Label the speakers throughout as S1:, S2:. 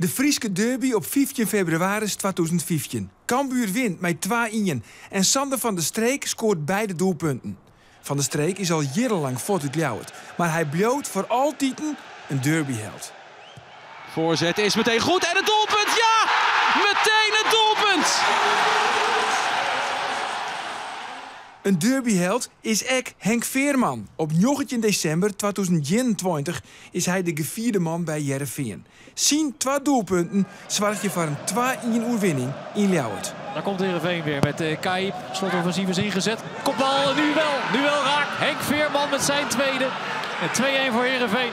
S1: De Fryske derby op 15 febrewaris 2015. Cambuur wint mei 2-1 en Sander van der Streek skoart beide doelpunten. Van der Streek is al jierrenlang fuort út Ljouwert, mar hy bliuwt foar altiten in derbyheld.
S2: Voorzet is meteen goed en het doelpunt, ja! Meteen het doelpunt!
S1: In derbyheld is ek Henk Veerman. Op 19 desimber 2021 is hy de gefierde man by Hearrenfean. Syn twa doelpunten soargje foar in 2-1 oerwinning yn Ljouwert.
S2: Daar komt Heerenveen weer met uh, Kaib. Slotoffensief is ingezet. Kopbal, nu wel. Nu wel raak. Henk Veerman met zijn tweede. En 2-1 voor Heerenveen.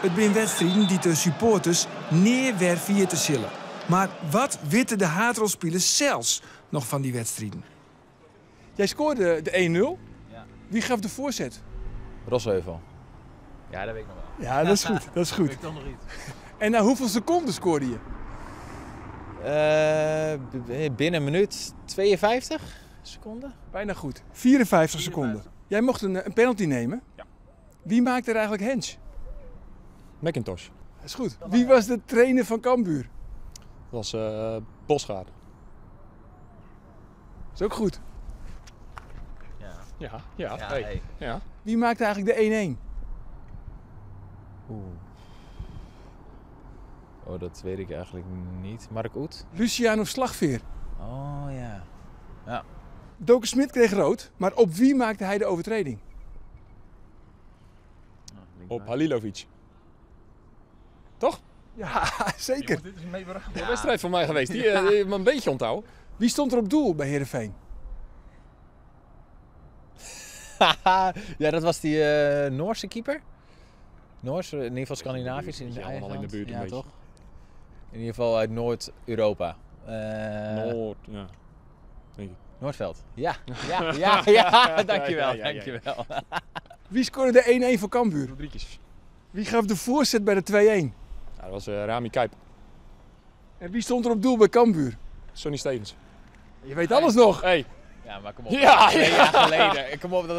S1: It binne wedstriden dy't de supporters nea wer ferjitte sille. Mar wat witte de haadrolspilers sels noch fan dy wedstriden? Jij scoorde de 1-0.
S3: Ja.
S1: Wie gaf de voorzet?
S3: Rosheuvel. Ja, dat weet ik nog wel.
S1: Ja, dat is goed. Dat is goed.
S3: Weet ik toch nog iets.
S1: En na hoeveel seconden scoorde je?
S3: Binnen een minuut 52 seconden.
S1: Bijna goed. 54 seconden. Jij mocht een penalty nemen.
S4: Ja.
S1: Wie maakte er eigenlijk hands?
S4: McIntosh.
S1: Dat is goed. Wie was de trainer van Cambuur?
S4: Dat was Bosgaard.
S1: Dat is ook goed.
S3: Ja.
S4: Ja, ja,
S3: Ja,
S4: hey.
S3: hey.
S4: Ja.
S1: Wie maakte eigenlijk de 1-1?
S3: Oeh. Oh, dat weet ik eigenlijk niet. Mark Uth?
S1: Luciano Slagveer.
S3: Oh ja. Ja.
S1: Doke Smit kreeg rood, maar op wie maakte hij de overtreding?
S4: Op Halilovic. Toch?
S1: Ja, zeker.
S4: Jongens, dit is een memorabele wedstrijd voor mij geweest. Die heeft me een beetje onthouden.
S1: Wie stond er op doel bij Heerenveen?
S3: Ja, dat was die Noorse keeper. Noors, in ieder geval Scandinavisch. In
S4: Ja, allemaal in de
S3: eigen
S4: buurt een
S3: land. Ja,
S4: beetje.
S3: toch? In ieder geval uit Noord-Europa.
S4: Noord, ja. Denk ik.
S3: Noordveld. Ja, ja, ja, ja. Dankjewel,
S4: Ja, ja, ja, ja.
S3: dankjewel.
S1: Wie scoorde de 1-1 voor Cambuur?
S4: Rodriguez.
S1: Wie gaf de voorzet bij de 2-1?
S4: Ja, dat was Rami Kaib.
S1: En wie stond er op doel bij Cambuur?
S4: Sonny Stevens.
S1: Je weet alles nog.
S4: Hey.
S3: Ja, maar kom op.
S4: Ja,
S3: 2
S4: ja.
S3: jaar geleden. Kom op,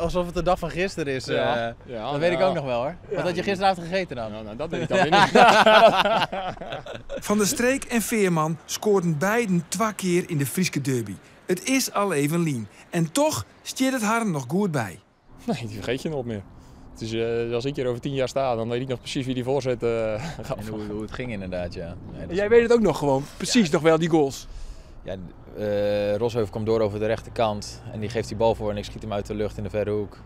S3: alsof het de dag van gisteren is.
S4: Ja, ja,
S3: dat weet ik
S4: ja.
S3: ook nog wel hoor. Wat had je gisteravond gegeten dan?
S4: Nou, nou, dat weet ik dan weer niet.
S1: Van der Streek en Veerman scoorden beiden 2 keer in de Fryske derby. It is al even lien. En toch stiet it harren noch goed by.
S4: Nee, die vergeet je nooit meer. Het is, als ik hier over 10 jaar sta, dan weet ik nog precies wie die voorzet gaf.
S3: En hoe het ging inderdaad, ja. Nee, dat is
S1: Jij weet het ook nog gewoon. Precies,
S3: Ja.
S1: nog wel die goals.
S3: Ja, Rosheuvel komt door over de rechterkant en die geeft die bal voor en ik schiet hem uit de lucht in de verre hoek.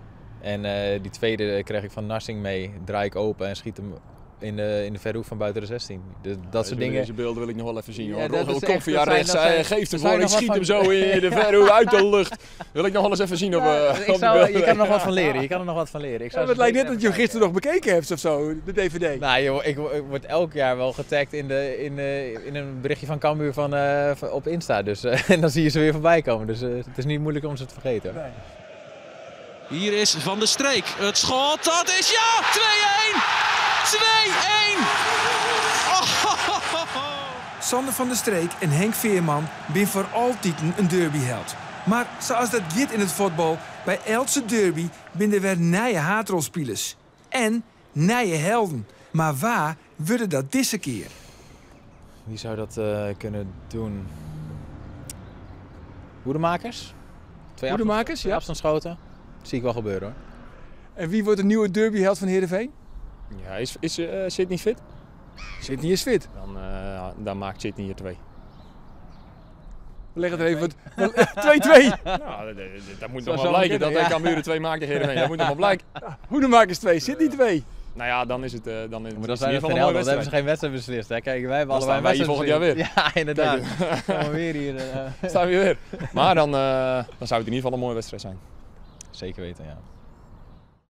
S3: En die tweede kreeg ik van Narsing mee, draai ik open en schiet hem in de verre hoek van buiten de 16. Dus dat soort dingen.
S4: Deze beelden wil ik nog wel even zien.
S3: Ja,
S4: hoor.
S3: dat
S4: Rosheuvel
S3: is
S4: komt
S3: echt,
S4: via
S3: dat zijn-
S4: rechts,
S3: dat
S4: hij
S3: zijn-
S4: geeft
S3: dat
S4: hem voor
S3: zijn
S4: en ik
S3: nog wat
S4: schiet hem
S3: van
S4: zo in de verre hoek uit de lucht. Wil ik nog wel eens even zien
S3: Ja,
S4: op
S3: ik
S4: die
S3: zou,
S4: beelden.
S3: je kan er nog wat van leren. Je kan er nog wat van leren. Ik zou
S1: Ja, maar het
S3: ze
S1: lijkt net
S3: zeker
S1: dat je hem
S3: even
S1: gisteren nog bekeken hebt of zo, de DVD.
S3: Nou joh, ik word elk jaar wel getagd in een berichtje van Cambuur op Insta. Dus, en dan zie je ze weer voorbij komen. Dus het is niet moeilijk om ze te vergeten.
S1: Nee.
S2: Hier is Van der Streek. Het schot, dat is ja! 2-1! 2-1! Oh.
S1: Sander van der Streek en Henk Veerman binne foar altiten in derbyheld. Mar sa as dat giet yn it fuotbal, by eltse derby binne der wer nije haadrolspilers. En nije helden. Mar wa wurde dat dizze kear?
S3: Wie zou dat kunnen doen? Hoedemakers? Twee
S1: Hoedemakers, ja.
S3: afstandsschoten. Dat zie ik wel gebeuren hoor.
S1: En wie wordt de nieuwe derbyheld van Heerenveen?
S4: Ja, is Sidney fit?
S1: Sidney is fit.
S4: Dan maakt Sidney er 2.
S1: We leggen het er even wat- 2-2.
S4: Nou, dat moet
S3: Zou
S4: nog
S3: zo
S4: maar blijken.
S3: kunnen,
S4: Dat
S3: ja.
S4: Cambuur er 2 maakt tegen Heerenveen. Dat moet nog maar blijken.
S1: Hoedemakers 2, Sidney 2.
S4: Nou ja, dan is het dan is
S3: Maar
S4: het
S3: dan
S4: in
S3: zijn
S4: ieder
S3: we
S4: geval een
S3: geen
S4: mooie
S3: helden, want dan hebben ze
S4: wedstrijd.
S3: geen wedstrijd beslist. Hè? Kijk, wij hebben
S4: Dan
S3: allebei
S4: staan wij hier
S3: een
S4: volgend jaar
S3: wedstrijd
S4: weer.
S3: beslist. Ja, inderdaad. Gaan we weer hier.
S4: Staan we weer. Maar dan zou het in ieder geval een mooie wedstrijd zijn.
S3: Zeker weten, ja.